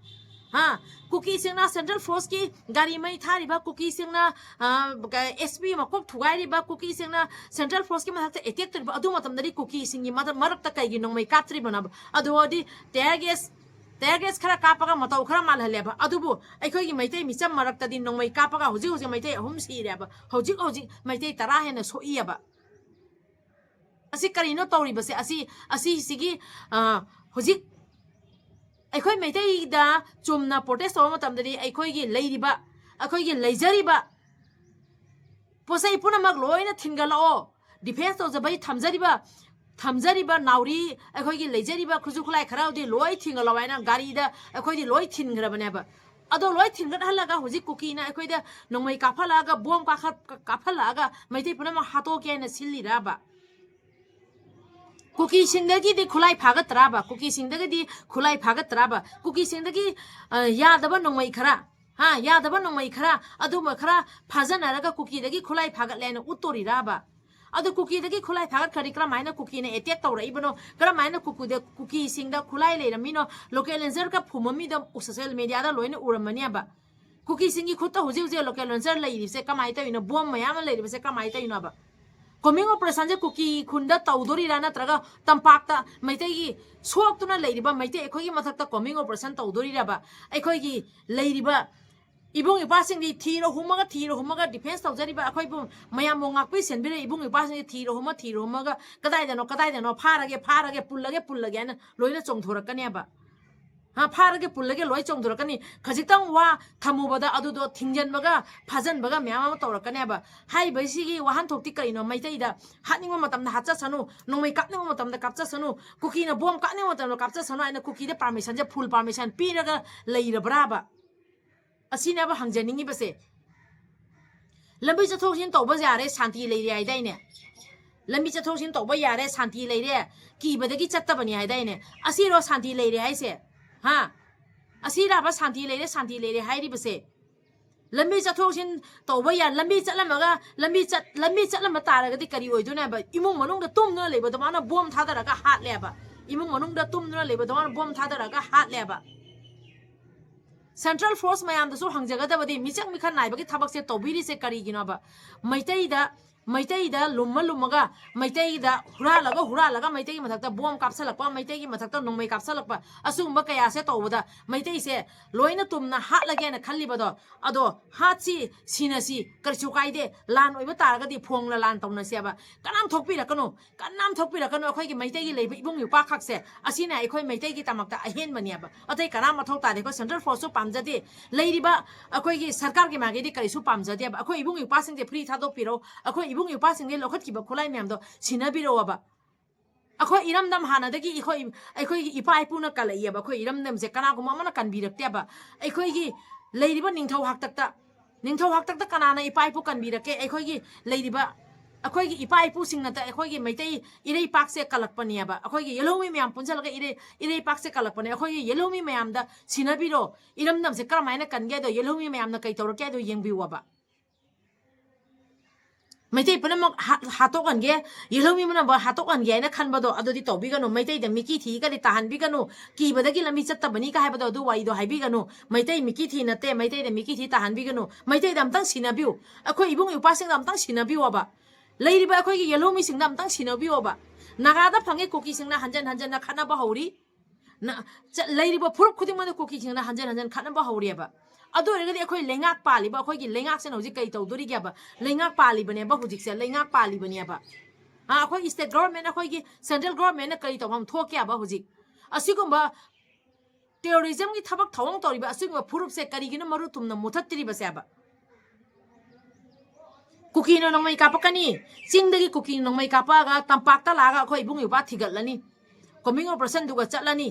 ꯍꯥ? ꯀꯨꯀꯤꯁꯤꯡꯅ ꯁꯦꯟꯇ꯭ꯔꯦꯜ ꯐꯣꯔꯁꯀꯤ ꯒꯥꯔꯤ ꯃꯩ ꯊꯥꯔꯤꯕ, ꯀꯨꯀꯤꯁꯤꯡꯅ, ꯑ, ꯑꯦꯁ ꯄꯤ ꯃꯀꯣꯛ ꯊꯨꯒꯥꯏꯔꯤꯕ, ꯀꯨꯀꯤꯁꯤꯡꯅ ꯁꯦꯟꯇ꯭ꯔꯦꯜ ꯐꯣꯔꯁꯀꯤ ꯃꯊꯛꯇ ꯑꯦꯇꯦꯛ ꯇꯧꯔꯤꯕ, ꯑꯗꯨ ꯃꯇꯝꯗꯗꯤ ꯀꯨꯀꯤꯁꯤꯡꯒꯤ ꯃꯔꯛ-, ꯃꯔꯛꯇ ꯀꯩꯒꯤ ꯅꯣꯡꯃꯩ ꯀꯥꯞꯇ꯭ꯔꯤꯕꯅꯣꯕ? ꯑꯗꯨ ꯑꯣꯏꯔꯗꯤ ꯇꯤꯌꯔ ꯒꯦꯁ, ꯇꯤꯌꯔ ꯒꯦꯁ ꯈꯔ ꯀꯥꯞꯄꯒ ꯃꯇꯧ ꯈꯔ ꯃꯥꯜꯍꯜꯂꯦꯕ꯫ ꯑꯗꯨꯕꯨ ꯑꯩꯈꯣꯏꯒꯤ ꯃꯩꯇꯩ ꯃꯤꯆꯝ ꯃꯔꯛꯇꯗꯤ ꯅꯣꯡꯃꯩ ꯀꯥꯞꯄꯒ ꯍꯧꯖꯤꯛ ꯍꯧꯖꯤꯛ ꯃꯩꯇꯩ ꯑꯍꯨꯝ ꯁꯤꯔꯦꯕ꯫ ꯍꯧꯖꯤꯛ ꯍꯧꯖꯤꯛ ꯃꯩꯇꯩ ꯇꯔꯥ ꯍꯦꯟꯅ ꯁꯣꯛꯏꯑꯕ꯫ ꯑꯁꯤ ꯀꯔꯤꯅꯣ ꯇꯧꯔꯤꯕꯁꯦ? ꯑꯁꯤ, ꯑꯁꯤꯁꯤꯒꯤ, ꯑ, ꯍꯧꯖꯤꯛ ꯑꯩꯈꯣꯏ ꯃꯩꯇꯩꯗ ꯆꯨꯝꯅ ꯄ꯭ꯔꯣꯇꯦꯁ ꯇꯧꯕ ꯃꯇꯝꯗꯗꯤ ꯑꯩꯈꯣꯏꯒꯤ ꯂꯩꯔꯤꯕ, ꯑꯩꯈꯣꯏꯒꯤ ꯂꯩꯖꯔꯤꯕ ꯄꯣꯠ ꯆꯩ ꯄꯨꯝꯅꯃꯛ ꯂꯣꯏꯅ ꯊꯤꯟꯒꯠꯂꯛꯑꯣ, ꯗꯤꯐꯦꯟꯁ ꯇꯧꯖꯕꯒꯤ ꯊꯝꯖꯔꯤꯕ, ꯊꯝꯖꯔꯤꯕ ꯅꯥꯎꯔꯤ, ꯑꯩꯈꯣꯏꯒꯤ ꯂꯩꯖꯔꯤꯕ ꯈꯨꯠꯁꯨ ꯈꯨꯠꯂꯥꯏ ꯈꯔꯗꯤ ꯂꯣꯏ ꯊꯤꯟꯒꯠꯂꯛꯑꯣ ꯍꯥꯏꯅ ꯒꯥꯔꯤꯗ ꯑꯩꯈꯣꯏꯗꯤ ꯂꯣꯏ ꯊꯤꯟꯈ꯭ꯔꯕꯅꯦꯕ꯫ ꯑꯗꯣ ꯂꯣꯏ ꯊꯤꯟꯒꯠꯍꯜꯂꯒ ꯍꯧꯖꯤꯛ ꯀꯨꯀꯤꯅ ꯑꯩꯈꯣꯏꯗ ꯅꯣꯡꯃꯩ ꯀꯥꯞꯍꯜꯂꯛꯑꯒ, ꯕꯣꯝ ꯀꯥꯈꯠ-, ꯀꯥꯞꯍꯜꯂꯛꯑꯒ ꯃꯩꯇꯩ ꯄꯨꯝꯅꯃꯛ ꯍꯥꯠꯇꯣꯛꯀꯦ ꯍꯥꯏꯅ ꯁꯤꯜꯂꯤꯔꯕ? ꯀꯨꯀꯤꯁꯤꯡꯗꯒꯤꯗꯤ ꯈꯨꯠꯂꯥꯏ ꯐꯥꯒꯠꯇ꯭ꯔꯕ? ꯀꯨꯀꯤꯁꯤꯡꯗꯒꯤꯗꯤ ꯈꯨꯠꯂꯥꯏ ꯐꯥꯒꯠꯇ꯭ꯔꯕ? ꯀꯨꯀꯤꯁꯤꯡꯗꯒꯤ, ꯑ, ꯌꯥꯗꯕ ꯅꯣꯡꯃꯩ ꯈꯔ, ꯍꯥ, ꯌꯥꯗꯕ ꯅꯣꯡꯃꯩ ꯈꯔ, ꯑꯗꯨꯝꯕ ꯈꯔ ꯐꯥꯖꯅꯔꯒ ꯀꯨꯀꯤꯗꯒꯤ ꯈꯨꯠꯂꯥꯏ ꯐꯥꯒꯠꯂꯦꯅ ꯎꯠꯇꯣꯔꯤꯔꯕ? ꯑꯗꯨ ꯀꯨꯀꯤꯗꯒꯤ ꯈꯨꯠꯂꯥꯏ ꯐꯥꯒꯠꯈ꯭ꯔꯗꯤ ꯀꯔꯝꯍꯥꯏꯅ ꯀꯨꯀꯤꯅ ꯑꯦꯇꯦꯛ ꯇꯧꯔꯛꯏꯕꯅꯣ? ꯀꯔꯝꯍꯥꯏꯅ ꯀꯨꯀꯤꯗ, ꯀꯨꯀꯤꯁꯤꯡꯗ ꯈꯨꯠꯂꯥꯏ ꯂꯩꯔꯝꯃꯤꯅꯣ? ꯂꯣꯀꯦꯜ ꯔꯦꯟꯖꯔꯒ ꯐꯨꯝꯃꯝꯃꯤꯗꯣ ꯁꯣꯁꯤꯌꯦꯜ ꯃꯦꯗꯤꯌꯥꯗ ꯂꯣꯏꯅ ꯎꯔꯝꯃꯅꯦꯕ꯫ ꯀꯨꯀꯤꯁꯤꯡꯒꯤ ꯈꯨꯠꯇ ꯍꯧꯖꯤꯛ ꯍꯧꯖꯤꯛ ꯂꯣꯀꯦꯜ ꯔꯦꯟꯖꯔ ꯂꯩꯔꯤꯕꯁꯦ ꯀꯃꯥꯏꯅ ꯇꯧꯔꯤꯅꯣ? ꯕꯣꯝ ꯃꯌꯥꯝ ꯑꯃ ꯂꯩꯔꯤꯕꯁꯦ ꯀꯃꯥꯏꯅ ꯇꯧꯔꯤꯅꯣꯕ? Combing operationꯁꯦ ꯀꯨꯀꯤ ꯈꯨꯟꯗ ꯇꯧꯗꯣꯔꯤꯔꯥ, ꯅꯠꯇ꯭ꯔꯒ ꯇꯝꯄꯥꯛꯇ ꯃꯩꯇꯩꯒꯤ ꯁꯣꯛꯇꯨꯅ ꯂꯩꯔꯤꯕ ꯃꯩꯇꯩ ꯑꯩꯈꯣꯏꯒꯤ ꯃꯊꯛꯇ combing operation ꯇꯧꯗꯣꯔꯤꯔꯕ? ꯑꯩꯈꯣꯏꯒꯤ ꯂꯩꯔꯤꯕ ꯏꯕꯨꯡ ꯏꯄ꯭ꯋꯥꯁꯤꯡꯗꯤ ꯊꯤꯔ ꯍꯨꯝꯃꯒ, ꯊꯤꯔ ꯍꯨꯝꯃꯒ defence ꯇꯧꯖꯔꯤꯕ ꯑꯩꯈꯣꯏꯕꯨ ꯃꯌꯥꯝꯕꯨ ꯉꯥꯛꯄꯤ ꯁꯦꯟꯕꯤꯔ ꯏꯕꯨꯡ ꯏꯄ꯭ꯋꯥꯁꯤꯡꯗꯤ ꯊꯤꯔ ꯍꯨꯝꯃ, ꯊꯤꯔ ꯍꯨꯝꯃꯒ ꯀꯗꯥꯏꯗꯅꯣ, ꯀꯗꯥꯏꯗꯅꯣ, ꯐꯥꯔꯒꯦ, ꯐꯥꯔꯒꯦ, ꯄꯨꯜꯂꯒꯦ, ꯄꯨꯜꯂꯒꯦ ꯍꯥꯏꯅ ꯂꯣꯏꯅ ꯆꯣꯡꯊꯣꯔꯛꯀꯅꯦꯕ꯫ ꯍꯥ, ꯐꯥꯔꯒꯦ, ꯄꯨꯜꯂꯒꯦ ꯂꯣꯏ ꯆꯣꯡꯊꯣꯔꯛꯀꯅꯤ꯫ ꯈꯖꯤꯛꯇꯪ ꯋꯥ ꯊꯝꯃꯨꯕꯗ ꯑꯗꯨꯗꯣ ꯊꯤꯡꯖꯤꯟꯕꯒ ꯐꯥꯖꯤꯟꯕꯒ ꯃꯌꯥꯝ ꯑꯃ ꯇꯧꯔꯛꯀꯅꯦꯕ꯫ ꯍꯥꯏꯔꯤꯕꯁꯤꯒꯤ ꯋꯥꯍꯟꯊꯣꯛꯇꯤ ꯀꯔꯤꯅꯣ? ꯃꯩꯇꯩꯗ ꯍꯥꯠꯅꯤꯡꯕ ꯃꯇꯝꯗ ꯍꯥꯠꯆꯁꯅꯨ, ꯅꯣꯡꯃꯩ ꯀꯥꯞꯅꯤꯡꯕ ꯃꯇꯝꯗ ꯀꯥꯞꯆꯁꯅꯨ, ꯀꯨꯀꯤꯅ ꯕꯣꯝ ꯀꯥꯞꯅꯤꯡꯕ ꯃꯇꯝꯗ ꯀꯥꯞꯆꯁꯅꯨ ꯍꯥꯏꯅ ꯀꯨꯀꯤꯗ permissionꯁꯦ, full permission ꯄꯤꯔꯒ ꯂꯩꯔꯕ꯭ꯔꯥꯕ? ꯑꯁꯤꯅꯦꯕ ꯍꯪꯖꯅꯤꯡꯉꯤꯕꯁꯦ꯫ ꯂꯝꯕꯤ ꯆꯠꯊꯣꯛ ꯆꯠꯁꯤꯟ ꯇꯧꯕ ꯌꯥꯔꯦ, ꯁꯥꯟꯇꯤ ꯂꯩꯔꯦ ꯍꯥꯏꯗꯥꯏꯅꯦ? ꯂꯝꯕꯤ ꯆꯠꯊꯣꯛ ꯆꯠꯁꯤꯟ ꯇꯧꯕ ꯌꯥꯔꯦ, ꯁꯥꯟꯇꯤ ꯂꯩꯔꯦ, ꯀꯤꯕꯗꯒꯤ ꯆꯠꯇꯕꯅꯤ ꯍꯥꯏꯗꯥꯏꯅꯦ? ꯑꯁꯤꯔꯣ ꯁꯥꯟꯇꯤ ꯂꯩꯔꯦ ꯍꯥꯏꯁꯦ? ꯍꯥ? ꯑꯁꯤꯔꯥꯕ ꯁꯥꯟꯇꯤ ꯂꯩꯔꯦ, ꯁꯥꯟꯇꯤ ꯂꯩꯔꯦ ꯍꯥꯏꯔꯤꯕꯁꯦ? ꯂꯝꯕꯤ ꯆꯠꯊꯣꯛ ꯆꯠꯁꯤꯟ ꯇꯧꯕ ꯌꯥ-, ꯂꯝꯕꯤ ꯆꯠꯂꯝꯃꯒ, ꯂꯝꯕꯤ ꯆꯠ-, ꯂꯝꯕꯤ ꯆꯠꯂꯝꯕ ꯇꯥꯔꯒꯗꯤ ꯀꯔꯤ ꯑꯣꯏꯗꯣꯏꯅꯦꯕ? ꯏꯃꯨꯡ ꯃꯅꯨꯡꯗ ꯇꯨꯝꯗꯨꯅ ꯂꯩꯕ ꯑꯗꯨꯃꯥꯏꯅ ꯕꯣꯝ ꯊꯥꯗꯔꯒ ꯍꯥꯠꯂꯦꯕ꯫ ꯏꯃꯨꯡ ꯃꯅꯨꯡꯗ ꯇꯨꯝꯗꯨꯅ ꯂꯩꯕ ꯑꯗꯨꯃꯥꯏꯅ ꯕꯣꯝ ꯊꯥꯗꯔꯒ ꯍꯥꯠꯂꯦꯕ꯫ Central Force ꯃꯌꯥꯝꯗꯁꯨ ꯍꯪꯖꯒꯗꯕꯗꯤ, ꯃꯤꯆꯪ ꯃꯤꯈꯥ ꯅꯥꯏꯕꯒꯤ ꯊꯕꯛꯁꯦ ꯇꯧꯕꯤꯔꯤꯁꯦ ꯀꯔꯤꯒꯤꯅꯣꯕ? ꯃꯩꯇꯩꯗ, ꯃꯩꯇꯩꯗ ꯂꯨꯝꯃ ꯂꯨꯝꯃꯒ, ꯃꯩꯇꯩꯗ ꯍꯨꯔꯥꯜꯂꯒ ꯍꯨꯔꯥꯜꯂꯒ, ꯃꯩꯇꯩꯒꯤ ꯃꯊꯛꯇ ꯕꯣꯝ ꯀꯥꯞꯁꯜꯂꯛꯄ, ꯃꯩꯇꯩꯒꯤ ꯃꯊꯛꯇ ꯅꯣꯡꯃꯩ ꯀꯥꯞꯁꯜꯂꯛꯄ, ꯑꯁꯤꯒꯨꯝꯕ ꯀꯌꯥꯁꯦ ꯇꯧꯕꯗ ꯃꯩꯇꯩꯁꯦ ꯂꯣꯏꯅ ꯇꯨꯝꯅ ꯍꯥꯠꯂꯒꯦꯅ ꯈꯜꯂꯤꯕꯗꯣ, ꯑꯗꯣ ꯍꯥꯠꯁꯤ, ꯁꯤꯅꯁꯤ, ꯀꯔꯤꯁꯨ ꯀꯥꯏꯗꯦ꯫ ꯂꯥꯟ ꯑꯣꯏꯕ ꯇꯥꯔꯒꯗꯤ ꯐꯣꯡꯅ ꯂꯥꯟ ꯇꯧꯅꯁꯦꯕ꯫ ꯀꯅꯥꯝ ꯊꯣꯛꯄꯤꯔꯛꯀꯅꯨ, ꯀꯅꯥꯝ ꯊꯣꯛꯄꯤꯔꯛꯀꯅꯨ꯫ ꯑꯩꯈꯣꯏꯒꯤ ꯃꯩꯇꯩꯒꯤ ꯂꯩꯕ ꯏꯕꯨꯡ ꯏꯄ꯭ꯋꯥ ꯈꯛꯁꯦ, ꯑꯁꯤꯅ ꯑꯩꯈꯣꯏ ꯃꯩꯇꯩꯒꯤꯗꯃꯛꯇ ꯑꯍꯦꯟꯕꯅꯦꯕ꯫ ꯑꯇꯩ ꯀꯅꯥꯝ ꯃꯊꯧ ꯇꯥꯗꯦ꯫ ꯑꯩꯈꯣꯏ Central Forceꯁꯨ ꯄꯥꯝꯖꯗꯦ, ꯂꯩꯔꯤꯕ ꯑꯩꯈꯣꯏꯒꯤ ꯁꯔꯀꯥꯔꯒꯤ ꯃꯥꯏꯀꯩꯗꯤ ꯀꯔꯤꯁꯨ ꯄꯥꯝꯖꯗꯦꯕ꯫ ꯑꯩꯈꯣꯏ ꯏꯕꯨꯡ ꯏꯄ꯭ꯋꯥꯁꯤꯡꯁꯦ free ꯊꯥꯗꯣꯛꯄꯤꯔꯛꯑꯣ, ꯑꯩꯈꯣꯏ ꯏꯕꯨꯡ ꯏꯄ꯭ꯋꯥꯁꯤꯡꯗꯒꯤ ꯂꯧꯈꯠꯈꯤꯕ ꯈꯨꯠꯂꯥꯏ ꯃꯌꯥꯝꯗꯣ ꯁꯤꯟꯅꯕꯤꯔꯛꯑꯣꯕ꯫ ꯑꯩꯈꯣꯏ ꯏꯔꯝꯗꯝ ꯍꯥꯟꯅꯗꯒꯤ ꯑꯩꯈꯣꯏ, ꯑꯩꯈꯣꯏꯒꯤ ꯏꯄꯥ ꯏꯄꯨꯅ ꯀꯜꯂꯛꯏꯑꯕ꯫ ꯑꯩꯈꯣꯏ ꯏꯔꯝꯗꯝꯁꯦ ꯀꯅꯥꯒꯨꯝꯕ ꯑꯃꯅ ꯀꯟꯕꯤꯔꯛꯇꯦꯕ꯫ ꯑꯩꯈꯣꯏꯒꯤ ꯂꯩꯔꯤꯕ ꯅꯤꯡꯊꯧ ꯍꯥꯛꯇꯛꯇ, ꯅꯤꯡꯊꯧ ꯍꯥꯛꯇꯛꯇ ꯀꯅꯥꯅ ꯏꯄꯥ ꯏꯄꯨ ꯀꯟꯕꯤꯔꯛꯀꯦ? ꯑꯩꯈꯣꯏꯒꯤ ꯂꯩꯔꯤꯕ, ꯑꯩꯈꯣꯏꯒꯤ ꯏꯄꯥ ꯏꯄꯨꯁꯤꯡꯅ ꯇ-, ꯑꯩꯈꯣꯏꯒꯤ ꯃꯩꯇꯩ ꯏꯔꯩꯄꯥꯛꯁꯦ ꯀꯜꯂꯛꯄꯅꯦꯕ꯫ ꯑꯩꯈꯣꯏꯒꯤ ꯌꯦꯜꯍꯧꯃꯤ ꯃꯌꯥꯝ ꯄꯨꯟꯁꯤꯜꯂꯒ ꯏꯔꯩ, ꯏꯔꯩꯄꯥꯛꯁꯦ ꯀꯜꯂꯛꯄꯅꯦ꯫ ꯑꯩꯈꯣꯏꯒꯤ ꯌꯦꯜꯍꯧꯃꯤ ꯃꯌꯥꯝꯗ ꯁꯤꯟꯅꯕꯤꯔꯣ꯫ ꯏꯔꯝꯗꯝꯁꯦ ꯀꯔꯝꯍꯥꯏꯅ ꯀꯟꯒꯦ ꯍꯥꯏꯗꯣ ꯌꯦꯜꯍꯧꯃꯤ ꯃꯌꯥꯝꯅ ꯀꯩ ꯇꯧꯔꯛꯀꯦ ꯍꯥꯏꯗꯣ ꯌꯦꯡꯕꯤꯌꯣꯕ꯫ ꯃꯩꯇꯩ ꯄꯨꯝꯅꯃꯛ ꯍꯥ-, ꯍꯥꯠꯇꯣꯛꯍꯟꯒꯦ, ꯌꯦꯜꯍꯧꯃꯤ ꯄꯨꯝꯅꯃꯛ ꯍꯥꯠꯇꯣꯛꯍꯟꯒꯦ ꯍꯥꯏꯅ ꯈꯟꯕꯗꯣ ꯑꯗꯨꯗꯤ ꯇꯧꯕꯤꯒꯅꯨ꯫ ꯃꯩꯇꯩꯗ ꯃꯤꯀꯤ ꯊꯤꯒꯗꯤ ꯇꯥꯍꯟꯕꯤꯒꯅꯨ, ꯀꯤꯕꯗꯒꯤ ꯂꯝꯕꯤ ꯆꯠꯇꯕꯅꯤꯒ ꯍꯥꯏꯕꯗꯣ ꯑꯗꯨ ꯋꯥꯔꯤꯗꯣ ꯍꯥꯏꯕꯤꯒꯅꯨ꯫ ꯃꯩꯇꯩ ꯃꯤꯀꯤ ꯊꯤ ꯅꯠꯇꯦ, ꯃꯩꯇꯩꯗ ꯃꯤꯀꯤ ꯊꯤ ꯇꯥꯍꯟꯕꯤꯒꯅꯨ꯫ ꯃꯩꯇꯩꯗ ꯑꯝꯇꯪ ꯁꯤꯟꯅꯕꯤꯌꯨ, ꯑꯩꯈꯣꯏ ꯏꯕꯨꯡ ꯏꯄ꯭ꯋꯥꯁꯤꯡꯗ ꯑꯝꯇꯪ ꯁꯤꯟꯅꯕꯤꯌꯣꯕ꯫ ꯂꯩꯔꯤꯕ ꯑꯩꯈꯣꯏꯒꯤ ꯌꯦꯜꯍꯧꯃꯤꯁꯤꯡꯗ ꯑꯝꯇꯪ ꯁꯤꯟꯅꯕꯤꯌꯣꯕ꯫ ꯅꯥꯒꯥꯗ ꯐꯪꯉꯦ, ꯀꯨꯀꯤꯁꯤꯡꯅ ꯍꯟꯖꯟ ꯍꯟꯖꯟꯅ ꯈꯠꯅꯕ ꯍꯧꯔꯤ꯫ ꯂꯩꯔꯤꯕ ꯐꯨꯔꯨꯞ ꯈꯨꯗꯤꯡꯃꯛꯇ ꯀꯨꯀꯤꯁꯤꯡꯅ ꯍꯟꯖꯟ ꯍꯟꯖꯟ ꯈꯠꯅꯕ ꯍꯧꯔꯤꯑꯕ꯫ ꯑꯗꯨ ꯑꯣꯏꯔꯒꯗꯤ ꯑꯩꯈꯣꯏ ꯂꯩꯉꯥꯛ ꯄꯥꯜꯂꯤꯕ ꯑꯩꯈꯣꯏꯒꯤ ꯂꯩꯉꯥꯛꯁꯤꯅ ꯍꯧꯖꯤꯛ ꯀꯔꯤ ꯇꯧꯗꯣꯔꯤꯒꯦꯕ? ꯂꯩꯉꯥꯛ ꯄꯥꯜꯂꯤꯕꯅꯦꯕ ꯍꯧꯖꯤꯛꯁꯦ, ꯂꯩꯉꯥꯛ ꯄꯥꯜꯂꯤꯕꯅꯦꯕ꯫ ꯑꯩꯈꯣꯏꯒꯤ state government, ꯑꯩꯈꯣꯏꯒꯤ central government ꯀꯔꯤ ꯇꯧꯐꯝ ꯊꯣꯛꯀꯦꯕ ꯍꯧꯖꯤꯛ? ꯑꯁꯤꯒꯨꯝꯕ terrorismꯒꯤ ꯊꯕꯛ ꯊꯧꯑꯣꯡ ꯇꯧꯔꯤꯕ ꯑꯁꯤꯒꯨꯝꯕ ꯐꯨꯔꯨꯞꯁꯦ ꯀꯔꯤꯒꯤꯅꯣ ꯃꯔꯨ ꯊꯨꯝꯅ ꯃꯨꯊꯠꯇ꯭ꯔꯤꯕꯁꯦꯕ? ꯀꯨꯀꯤꯅ ꯅꯣꯡꯃꯩ ꯀꯥꯞꯄꯛꯀꯅꯤ, ꯆꯤꯡꯗꯒꯤ ꯀꯨꯀꯤꯅ ꯅꯣꯡꯃꯩ ꯀꯥꯞꯄꯛꯑꯒ ꯇꯝꯄꯥꯛꯇ ꯂꯥꯛꯑꯒ ꯑꯩꯈꯣꯏ ꯏꯕꯨꯡ ꯏꯄ꯭ꯋꯥ ꯊꯤꯒꯠꯂꯅꯤ, combing operationꯗꯨꯒ ꯆꯠꯂꯅꯤ,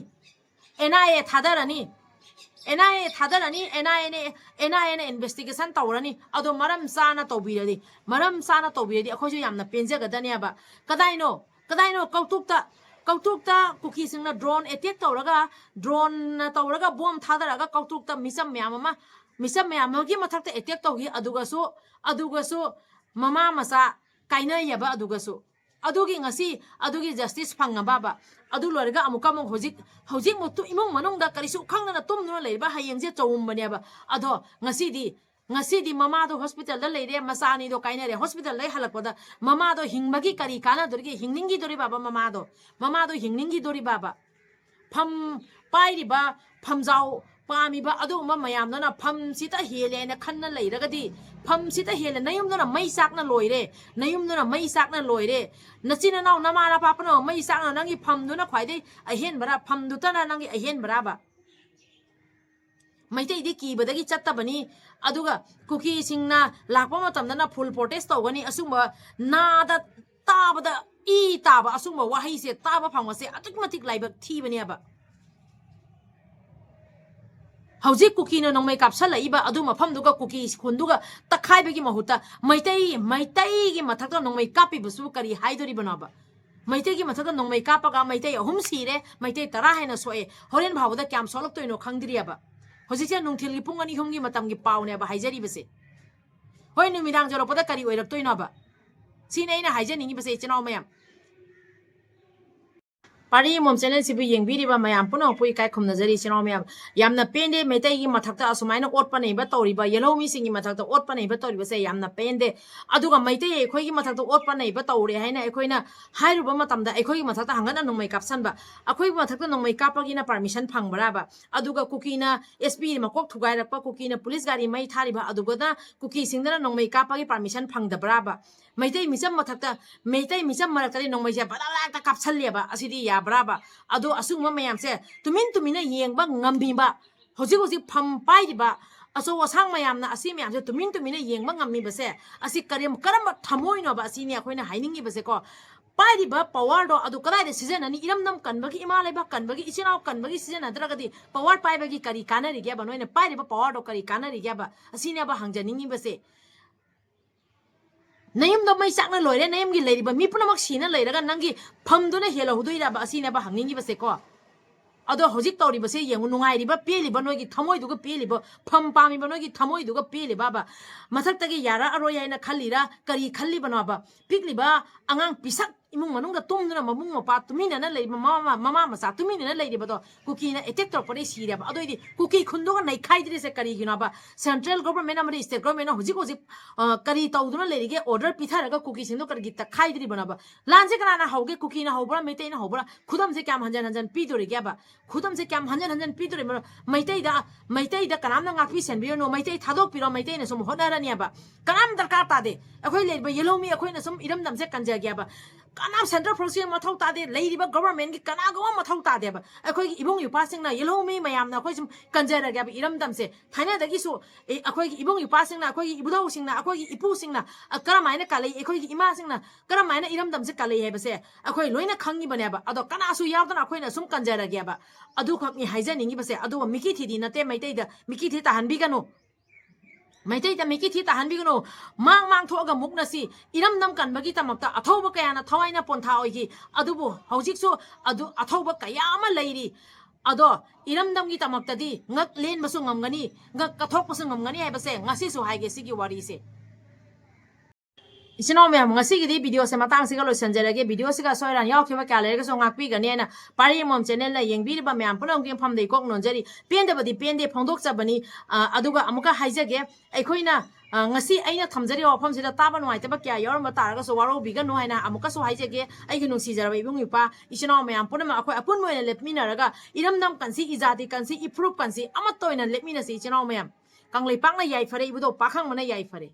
NIA ꯊꯥꯗꯔꯅꯤ, NIA ꯊꯥꯗꯔꯅꯤ, NIAꯅ, NIAꯅ investigation ꯇꯧꯔꯅꯤ꯫ ꯑꯗꯣ ꯃꯔꯝ ꯆꯥꯅ ꯇꯧꯕꯤꯔꯗꯤ, ꯃꯔꯝ ꯆꯥꯅ ꯇꯧꯕꯤꯔꯗꯤ ꯑꯩꯈꯣꯏꯁꯨ ꯌꯥꯝꯅ ꯄꯦꯟꯖꯒꯗꯅꯦꯕ꯫ ꯀꯗꯥꯏꯅꯣ, ꯀꯗꯥꯏꯅꯣ ꯀꯧꯇꯨꯛꯇ, ꯀꯧꯇꯨꯛꯇ ꯀꯨꯀꯤꯁꯤꯡꯅ drone attack ꯇꯧꯔꯒ, droneꯅ ꯇꯧꯔꯒ bomb ꯊꯥꯗꯔꯒ ꯀꯧꯇꯨꯛꯇ ꯃꯤꯆꯝ ꯃꯌꯥꯝ ꯑꯃ, ꯃꯤꯆꯝ ꯃꯌꯥꯝ ꯑꯃꯒꯤ ꯃꯊꯛꯇ attack ꯇꯧꯈꯤ꯫ ꯑꯗꯨꯒꯁꯨ, ꯑꯗꯨꯒꯁꯨ ꯃꯃꯥ ꯃꯆꯥ ꯀꯥꯏꯅꯩꯌꯦꯕ꯫ ꯑꯗꯨꯒꯁꯨ ꯑꯗꯨꯒꯤ ꯉꯁꯤ ꯑꯗꯨꯒꯤ justice ꯐꯪꯉꯕꯕ? ꯑꯗꯨ ꯂꯣꯏꯔꯒ ꯑꯃꯨꯛꯀ ꯑꯃꯨꯛ ꯍꯧꯖꯤꯛ, ꯍꯧꯖꯤꯛꯃꯨꯛꯇꯨ ꯏꯃꯨꯡ ꯃꯅꯨꯡꯗ ꯀꯔꯤꯁꯨ ꯈꯪꯗꯅ ꯇꯨꯝꯗꯨꯅ ꯂꯩꯔꯤꯕ ꯍꯌꯦꯡꯁꯦ ꯆꯧꯝꯕꯅꯦꯕ꯫ ꯑꯗꯣ ꯉꯁꯤꯗꯤ, ꯉꯁꯤꯗꯤ ꯃꯃꯥꯗꯣ hospitalꯗ ꯂꯩꯔꯦ, ꯃꯆꯥ ꯑꯅꯤꯗꯣ ꯀꯥꯏꯅꯔꯦ꯫ Hospitalꯗꯒꯤ ꯍꯜꯂꯛꯄꯗ ꯃꯃꯥꯗꯣ ꯍꯤꯡꯕꯒꯤ ꯀꯔꯤ ꯀꯥꯟꯅꯗꯣꯔꯤꯒꯦ? ꯍꯤꯡꯅꯤꯡꯈꯤꯗꯣꯔꯤꯕꯕ ꯃꯃꯥꯗꯣ? ꯃꯃꯥꯗꯣ ꯍꯤꯡꯅꯤꯡꯈꯤꯗꯣꯔꯤꯕꯕ? ꯐꯝ ꯄꯥꯏꯔꯤꯕ, ꯐꯝꯖꯥꯎ ꯄꯥꯝꯃꯤꯕ ꯑꯗꯨꯒꯨꯝꯕ ꯃꯌꯥꯝꯗꯨꯅ ꯐꯝꯁꯤꯇ ꯍꯦꯜꯂꯦꯅ ꯈꯟꯅ ꯂꯩꯔꯒꯗꯤ, ꯐꯝꯁꯤꯇ ꯍꯦꯜꯂꯦ, ꯅꯌꯨꯝꯗꯨꯅ ꯃꯩ ꯆꯥꯛꯅ ꯂꯣꯏꯔꯦ, ꯅꯌꯨꯝꯗꯨꯅ ꯃꯩ ꯆꯥꯛꯅ ꯂꯣꯏꯔꯦ, ꯅꯆꯤꯟ ꯅꯅꯥꯎ ꯅꯃꯥ ꯅꯄꯥ ꯄꯨꯝꯅꯃꯛ ꯃꯩ ꯆꯥꯛꯅ, ꯅꯪꯒꯤ ꯐꯝꯗꯨꯅ ꯈ꯭ꯋꯥꯏꯗꯒꯤ ꯑꯍꯦꯟꯕꯔꯥ? ꯐꯝꯗꯨꯇꯅ ꯅꯪꯒꯤ ꯑꯍꯦꯟꯕꯔꯥꯕ? ꯃꯩꯇꯩꯗꯤ ꯀꯤꯕꯗꯒꯤ ꯆꯠꯇꯕꯅꯤ꯫ ꯑꯗꯨꯒ ꯀꯨꯀꯤꯁꯤꯡꯅ ꯂꯥꯛꯄ ꯃꯇꯝꯗꯅ full protest ꯇꯧꯒꯅꯤ꯫ ꯑꯁꯨꯝꯕ ꯅꯥꯗ ꯇꯥꯕꯗ ꯏ ꯇꯥꯕ ꯑꯁꯨꯝꯕ ꯋꯥꯍꯩꯁꯦ ꯇꯥꯕ ꯐꯪꯕꯁꯦ ꯑꯗꯨꯛꯀꯤ ꯃꯇꯤꯛ ꯂꯥꯏꯕꯛ ꯊꯤꯕꯅꯦꯕ꯫ ꯍꯧꯖꯤꯛ ꯀꯨꯀꯤꯅ ꯅꯣꯡꯃꯩ ꯀꯥꯞꯁꯜꯂꯛꯏꯕ ꯑꯗꯨ ꯃꯐꯝꯗꯨꯒ ꯀꯨꯀꯤ ꯈꯨꯟꯗꯨꯒ ꯇꯛꯈꯥꯏꯕꯒꯤ ꯃꯍꯨꯠꯇ ꯃꯩꯇꯩ, ꯃꯩꯇꯩꯒꯤ ꯃꯊꯛꯇ ꯅꯣꯡꯃꯩ ꯀꯥꯞꯄꯤꯕꯁꯨ ꯀꯔꯤ ꯍꯥꯏꯗꯣꯔꯤꯕꯅꯣꯕ? ꯃꯩꯇꯩꯒꯤ ꯃꯊꯛꯇ ꯅꯣꯡꯃꯩ ꯀꯥꯞꯄꯒ ꯃꯩꯇꯩ ꯑꯍꯨꯝ ꯁꯤꯔꯦ, ꯃꯩꯇꯩ ꯇꯔꯥ ꯍꯦꯟꯅ ꯁꯣꯛꯑꯦ꯫ ꯍꯣꯔꯦꯟ ꯐꯥꯎꯕꯗ ꯀꯌꯥꯝ ꯁꯣꯛꯂꯛꯇꯣꯏꯅꯣ ꯈꯪꯗ꯭ꯔꯤꯑꯕ꯫ ꯍꯧꯖꯤꯛꯁꯦ ꯅꯨꯡꯊꯤꯜꯒꯤ ꯄꯨꯡ ꯑꯅꯤ ꯑꯍꯨꯝꯒꯤ ꯃꯇꯝꯒꯤ ꯄꯥꯎꯅꯦꯕ ꯍꯥꯏꯖꯔꯤꯕꯁꯦ꯫ ꯍꯣꯏ, ꯅꯨꯃꯤꯗꯥꯡ ꯌꯧꯔꯛꯄꯗ ꯀꯔꯤ ꯑꯣꯏꯔꯛꯇꯣꯏꯅꯣꯕ? ꯁꯤꯅꯤ ꯑꯩꯅ ꯍꯥꯏꯖꯅꯤꯡꯉꯤꯕꯁꯦ, ꯏꯆꯤꯟ ꯏꯅꯥꯎ ꯃꯌꯥꯝ꯫ ꯑꯔꯤꯃꯣꯝ ꯆꯦꯅꯦꯜꯁꯤꯕꯨ ꯌꯦꯡꯕꯤꯔꯤꯕ ꯃꯌꯥꯝ ꯄꯨꯝꯅꯃꯛꯄꯨ ꯏꯀꯥꯏ ꯈꯨꯝꯅꯖꯔꯤ, ꯏꯆꯤꯟ ꯏꯅꯥꯎ ꯃꯌꯥꯝ꯫ ꯌꯥꯝꯅ ꯄꯦꯟꯗꯦ ꯃꯩꯇꯩꯒꯤ ꯃꯊꯛꯇ ꯑꯁꯨꯃꯥꯏꯅ ꯑꯣꯠꯄ ꯅꯩꯕ ꯇꯧꯔꯤꯕ, ꯌꯦꯜꯍꯧꯃꯤꯁꯤꯡꯒꯤ ꯃꯊꯛꯇ ꯑꯣꯠꯄ ꯅꯩꯕ ꯇꯧꯔꯤꯕꯁꯦ ꯌꯥꯝꯅ ꯄꯦꯟꯗꯦ꯫ ꯑꯗꯨꯒ ꯃꯩꯇꯩ ꯑꯩꯈꯣꯏꯒꯤ ꯃꯊꯛꯇ ꯑꯣꯠꯄ ꯅꯩꯕ ꯇꯧꯔꯦ ꯍꯥꯏꯅ ꯑꯩꯈꯣꯏꯅ ꯍꯥꯏꯔꯨꯕ ꯃꯇꯝꯗ ꯑꯩꯈꯣꯏꯒꯤ ꯃꯊꯛꯇ ꯍꯪꯒꯠꯅ ꯅꯣꯡꯃꯩ ꯀꯥꯞꯁꯟꯕ, ꯑꯩꯈꯣꯏꯒꯤ ꯃꯊꯛꯇ ꯅꯣꯡꯃꯩ ꯀꯥꯞꯄꯒꯤꯅ ꯄꯥꯔꯃꯤꯁꯟ ꯐꯪꯕ꯭ꯔꯥꯕ? ꯑꯗꯨꯒ ꯀꯨꯀꯤꯅ ꯑꯦꯁ ꯄꯤ ꯃꯀꯣꯛ ꯊꯨꯒꯥꯏꯔꯛꯄ, ꯀꯨꯀꯤꯅ ꯄꯨꯂꯤꯁ ꯒꯥꯔꯤ ꯃꯩ ꯊꯥꯔꯤꯕ, ꯑꯗꯨꯒꯅ ꯀꯨꯀꯤꯁꯤꯡꯗꯅ ꯅꯣꯡꯃꯩ ꯀꯥꯞꯄꯒꯤ ꯄꯥꯔꯃꯤꯁꯟ ꯐꯪꯗꯕ꯭ꯔꯥꯕ? ꯃꯩꯇꯩ ꯃꯤꯆꯝ ꯃꯊꯛꯇ, ꯃꯩꯇꯩ ꯃꯤꯆꯝ ꯃꯔꯛꯇꯗꯤ ꯅꯣꯡꯃꯩꯁꯦ ꯕꯗꯥ ꯕꯗꯥ ꯍꯦꯛꯇ ꯀꯥꯞꯁꯜꯂꯦꯕ꯫ ꯑꯁꯤꯗꯤ ꯌꯥꯕ꯭ꯔꯥꯕ? ꯑꯗꯣ ꯑꯁꯤꯒꯨꯝꯕ ꯃꯌꯥꯝꯁꯦ ꯇꯨꯃꯤꯟ ꯇꯨꯃꯤꯟꯅ ꯌꯦꯡꯕ ꯉꯝꯕꯤꯕ, ꯍꯧꯖꯤꯛ ꯍꯧꯖꯤꯛ ꯐꯝ ꯄꯥꯏꯔꯤꯕ ꯑꯆꯧ ꯑꯁꯥꯡ ꯃꯌꯥꯝꯅ ꯑꯁꯤ ꯃꯌꯥꯝꯁꯦ ꯇꯨꯃꯤꯟ ꯇꯨꯃꯤꯟꯅ ꯌꯦꯡꯕ ꯉꯝꯃꯤꯕꯁꯦ, ꯑꯁꯤ ꯀꯔꯤ, ꯀꯔꯝꯕ ꯊꯃꯣꯏꯅꯣꯕ? ꯑꯁꯤꯅꯤ ꯑꯩꯈꯣꯏꯅ ꯍꯥꯏꯅꯤꯡꯉꯤꯕꯁꯦꯀꯣ꯫ ꯄꯥꯏꯔꯤꯕ ꯄꯋꯥꯔꯗꯣ ꯑꯗꯨ ꯀꯗꯥꯏꯗ ꯁꯤꯖꯤꯟꯅꯅꯤ? ꯏꯔꯝꯗꯝ ꯀꯟꯕꯒꯤ, ꯏꯃꯥ ꯂꯩꯕꯥꯛ ꯀꯟꯕꯒꯤ, ꯏꯆꯤꯟ ꯏꯅꯥꯎ ꯀꯟꯕꯒꯤ ꯁꯤꯖꯤꯟꯅꯗ꯭ꯔꯒꯗꯤ ꯄꯋꯥꯔ ꯄꯥꯏꯕꯒꯤ ꯀꯔꯤ ꯀꯥꯟꯅꯔꯤꯒꯦꯕ? ꯅꯣꯏꯅ ꯄꯥꯏꯔꯤꯕ ꯄꯋꯥꯔꯗꯣ ꯀꯔꯤ ꯀꯥꯟꯅꯔꯤꯒꯦꯕ? ꯑꯁꯤꯅꯦꯕ ꯍꯪꯖꯅꯤꯡꯉꯤꯕꯁꯦ꯫ ꯅꯌꯨꯝꯗꯣ ꯃꯩ ꯆꯥꯛꯅ ꯂꯣꯏꯔꯦ, ꯅꯌꯨꯝꯒꯤ ꯂꯩꯔꯤꯕ ꯃꯤ ꯄꯨꯝꯅꯃꯛ ꯁꯤꯅ ꯂꯩꯔꯒ ꯅꯪꯒꯤ ꯐꯝꯗꯨꯅ ꯍꯦꯜꯂꯍꯧꯗꯣꯏꯔꯕ? ꯑꯁꯤꯅꯦꯕ ꯍꯪꯅꯤꯡꯉꯤꯕꯁꯦꯀꯣ꯫ ꯑꯗꯣ ꯍꯧꯖꯤꯛ ꯇꯧꯔꯤꯕꯁꯦ ꯌꯦꯡꯉꯨ, ꯅꯨꯡꯉꯥꯏꯔꯤꯕ, ꯄꯦꯜꯂꯤꯕ, ꯅꯣꯏꯒꯤ ꯊꯃꯣꯏꯗꯨꯒ ꯄꯦꯜꯂꯤꯕ, ꯐꯝ ꯄꯥꯝꯃꯤꯕ ꯅꯣꯏꯒꯤ ꯊꯃꯣꯏꯗꯨꯒ ꯄꯦꯜꯂꯤꯕꯕ? ꯃꯊꯛꯇꯒꯤ ꯌꯥꯔꯛꯑꯔꯣꯏ ꯍꯥꯏꯅ ꯈꯜꯂꯤꯔꯥ, ꯀꯔꯤ ꯈꯜꯂꯤꯕꯅꯣꯕ? ꯄꯤꯛꯂꯤꯕ ꯑꯉꯥꯡ ꯄꯤꯁꯛ ꯏꯃꯨꯡ ꯃꯅꯨꯡꯗ ꯇꯨꯝꯗꯨꯅ ꯃꯕꯨꯡ ꯃꯧꯄ꯭ꯋꯥ ꯇꯨꯃꯤꯟꯅꯅ ꯂꯩꯔꯤꯕ, ꯃꯃꯥ, ꯃꯃꯥ ꯃꯆꯥ ꯇꯨꯃꯤꯟꯅꯅ ꯂꯩꯔꯤꯕꯗꯣ ꯀꯨꯀꯤꯅ ꯑꯦꯇꯦꯛ ꯇꯧꯔꯛꯄꯗꯒꯤ ꯁꯤꯔꯦꯕ꯫ ꯑꯗꯨꯑꯣꯏꯗꯤ ꯀꯨꯀꯤ ꯈꯨꯟꯗꯨꯒ ꯅꯩꯈꯥꯏꯗ꯭ꯔꯤꯁꯦ ꯀꯔꯤꯒꯤꯅꯣꯕ? ꯁꯦꯟꯇ꯭ꯔꯦꯜ ꯒꯣꯚꯔꯟꯃꯦꯟ ꯑꯃꯗꯤ ꯁ꯭ꯇꯦꯠ ꯒꯣꯚꯔꯟꯃꯦꯟꯅ ꯍꯧꯖꯤꯛ ꯍꯧꯖꯤꯛ, ꯑ, ꯀꯔꯤ ꯇꯧꯗꯨꯅ ꯂꯩꯔꯤꯒꯦ? ꯑꯣꯔꯗꯔ ꯄꯤꯊꯔꯒ ꯀꯨꯀꯤꯁꯤꯡꯗꯣ ꯀꯔꯤꯒꯤ ꯇꯛꯈꯥꯏꯗ꯭ꯔꯤꯕꯅꯣꯕ? ꯂꯥꯟꯁꯦ ꯀꯅꯥꯅ ꯍꯧꯒꯦ? ꯀꯨꯀꯤꯅ ꯍꯧꯕ꯭ꯔꯥ, ꯃꯩꯇꯩꯅ ꯍꯧꯕ꯭ꯔꯥ? ꯈꯨꯗꯝꯁꯦ ꯀꯌꯥꯝ ꯍꯟꯖꯟ ꯍꯟꯖꯟ ꯄꯤꯗꯣꯔꯤꯒꯦꯕ? ꯈꯨꯗꯝꯁꯦ ꯀꯌꯥꯝ ꯍꯟꯖꯟ ꯍꯟꯖꯟ ꯄꯤꯗꯣꯔꯤꯕꯅꯣ? ꯃꯩꯇꯩꯗ, ꯃꯩꯇꯩꯗ ꯀꯅꯥꯝꯅ ꯉꯥꯛꯄꯤ ꯁꯦꯟꯕꯤꯔꯅꯨ, ꯃꯩꯇꯩ ꯊꯥꯗꯣꯛꯄꯤꯔꯣ, ꯃꯩꯇꯩꯅ ꯁꯨꯝ ꯍꯣꯠꯅꯔꯅꯦꯕ꯫ ꯀꯅꯥꯝ ꯗꯔꯀꯥꯔ ꯇꯥꯗꯦ꯫ ꯑꯩꯈꯣꯏ ꯂꯩꯔꯤꯕ ꯌꯦꯜꯍꯧꯃꯤ ꯑꯩꯈꯣꯏꯅ ꯁꯨꯝ ꯏꯔꯝꯗꯝꯁꯦ ꯀꯟꯖꯒꯦꯕ꯫ ꯀꯅꯥꯝ ꯁꯦꯟꯇ꯭ꯔꯦꯜ ꯐꯣꯔꯁꯀꯤ ꯃꯊꯧ ꯇꯥꯗꯦ, ꯂꯩꯔꯤꯕ ꯒꯣꯚꯔꯟꯃꯦꯟꯒꯤ ꯀꯅꯥꯒꯨꯝꯕ ꯃꯊꯧ ꯇꯥꯗꯦꯕ꯫ ꯑꯩꯈꯣꯏꯒꯤ ꯏꯕꯨꯡ ꯏꯄ꯭ꯋꯥꯁꯤꯡꯅ, ꯌꯦꯜꯍꯧꯃꯤ ꯃꯌꯥꯝꯅ ꯑꯩꯈꯣꯏ ꯁꯨꯝ ꯀꯟꯖꯔꯒꯦꯕ ꯏꯔꯝꯗꯝꯁꯦ꯫ ꯊꯥꯏꯅꯗꯒꯤꯁꯨ, ꯑꯦ, ꯑꯩꯈꯣꯏꯒꯤ ꯏꯕꯨꯡ ꯏꯄ꯭ꯋꯥꯁꯤꯡꯅ, ꯑꯩꯈꯣꯏꯒꯤ ꯏꯕꯨꯙꯧꯁꯤꯡꯅ, ꯑꯩꯈꯣꯏꯒꯤ ꯏꯄꯨꯁꯤꯡꯅ, ꯑ, ꯀꯔꯝꯍꯥꯏꯅ ꯀꯜꯂꯛꯏ, ꯑꯩꯈꯣꯏꯒꯤ ꯏꯃꯥꯁꯤꯡꯅ ꯀꯔꯝꯍꯥꯏꯅ ꯏꯔꯝꯗꯝꯁꯦ ꯀꯜꯂꯛꯏ ꯍꯥꯏꯕꯁꯦ ꯑꯩꯈꯣꯏ ꯂꯣꯏꯅ ꯈꯪꯉꯤꯕꯅꯦꯕ꯫ ꯑꯗꯣ ꯀꯅꯥꯁꯨ ꯌꯥꯎꯗꯅ ꯑꯩꯈꯣꯏꯅ ꯁꯨꯝ ꯀꯟꯖꯔꯒꯦꯕ꯫ ꯑꯗꯨꯈꯛꯅꯤ ꯍꯥꯏꯖꯅꯤꯡꯉꯤꯕꯁꯦ꯫ ꯑꯗꯨꯒ ꯃꯤꯀꯤ ꯊꯤꯗꯤ ꯅꯠꯇꯦ, ꯃꯩꯇꯩꯗ ꯃꯤꯀꯤ ꯊꯤ ꯇꯥꯍꯟꯕꯤꯒꯅꯨ꯫ ꯃꯩꯇꯩꯗ ꯃꯤꯀꯤ ꯊꯤ ꯇꯥꯍꯟꯕꯤꯒꯅꯨ꯫ ꯃꯥꯡ ꯃꯥꯡꯊꯣꯛꯑꯒ ꯃꯨꯛꯅꯁꯤ꯫ ꯏꯔꯝꯗꯝ ꯀꯟꯕꯒꯤꯗꯃꯛꯇ ꯑꯊꯧꯕ ꯀꯌꯥꯅ ꯊꯋꯥꯏꯅ ꯄꯣꯟꯊꯥ ꯑꯣꯏꯈꯤ꯫ ꯑꯗꯨꯕꯨ ꯍꯧꯖꯤꯛꯁꯨ ꯑꯗꯨ ꯑꯊꯧꯕ ꯀꯌꯥ ꯑꯃ ꯂꯩꯔꯤ꯫ ꯑꯗꯣ ꯏꯔꯝꯗꯝꯒꯤꯗꯃꯛꯇꯗꯤ ꯉꯛ ꯂꯦꯟꯕꯁꯨ ꯉꯝꯒꯅꯤ, ꯉꯛ ꯀꯠꯊꯣꯛꯄꯁꯨ ꯉꯝꯒꯅꯤ ꯍꯥꯏꯕꯁꯦ ꯉꯁꯤꯁꯨ ꯍꯥꯏꯒꯦ ꯁꯤꯒꯤ ꯋꯥꯔꯤꯁꯦ꯫ ꯏꯆꯤꯟ ꯏꯅꯥꯎ ꯃꯌꯥꯝ, ꯉꯁꯤꯒꯤꯗꯤ video ꯁꯦ ꯃꯇꯥꯡꯁꯤꯒ ꯂꯣꯏꯁꯤꯟꯖꯔꯒꯦ꯫ Video ꯁꯤꯒ ꯑꯁꯣꯏ ꯑꯔꯥꯟ ꯌꯥꯎꯈꯤꯕ ꯀꯌꯥ ꯂꯩꯔꯒꯁꯨ ꯉꯥꯛꯄꯤꯒꯅꯦꯅ ꯄꯥꯔꯤ ꯑꯃꯃꯝ channel ꯅ ꯌꯦꯡꯕꯤꯔꯤꯕ ꯃꯌꯥꯝ ꯄꯨꯝꯅꯃꯛꯀꯤ ꯃꯐꯝꯗ ꯏꯀꯣꯛ ꯅꯣꯟꯖꯔꯤ꯫ ꯄꯦꯟꯗꯕꯗꯤ ꯄꯦꯟꯗꯦ, ꯐꯣꯡꯗꯣꯛꯆꯕꯅꯤ꯫ ꯑ, ꯑꯗꯨꯒ ꯑꯃꯨꯛꯀ ꯍꯥꯏꯖꯒꯦ, ꯑꯩꯈꯣꯏꯅ, ꯑ, ꯉꯁꯤ ꯑꯩꯅ ꯊꯝꯖꯔꯤꯕ ꯋꯥꯐꯝꯁꯤꯗ ꯇꯥꯕ ꯅꯨꯡꯉꯥꯏꯇꯕ ꯀꯌꯥ ꯌꯥꯎꯔꯝꯕ ꯇꯥꯔꯒꯁꯨ ꯋꯥꯔꯧꯕꯤꯒꯅꯨ ꯍꯥꯏꯅ ꯑꯃꯨꯛꯀꯁꯨ ꯍꯥꯏꯖꯒꯦ꯫ ꯑꯩꯒꯤ ꯅꯨꯡꯁꯤꯖꯔꯕ ꯏꯕꯨꯡ ꯏꯄ꯭ꯋꯥ, ꯏꯆꯤꯟ ꯏꯅꯥꯎ ꯃꯌꯥꯝ ꯄꯨꯝꯅꯃꯛ ꯑꯩꯈꯣꯏ ꯑꯄꯨꯟꯕ ꯑꯣꯏꯅ ꯂꯦꯞꯃꯤꯟꯅꯔꯒ ꯏꯔꯝꯗꯝ ꯀꯟꯁꯤ, ꯏꯖꯥꯇꯤ ꯀꯟꯁꯤ, ꯏꯐꯨꯔꯨꯞ ꯀꯟꯁꯤ, ꯑꯃꯠꯇ ꯑꯣꯏꯅ ꯂꯦꯞꯃꯤꯟꯅꯁꯤ ꯏꯆꯤꯟ ꯏꯅꯥꯎ ꯃꯌꯥꯝ꯫ ꯀꯪꯂꯩꯄꯥꯛꯅ ꯌꯥꯏꯐꯔꯦ, ꯏꯕꯨꯙꯧ ꯄꯥꯈꯪꯕꯅ ꯌꯥꯏꯐꯔꯦ꯫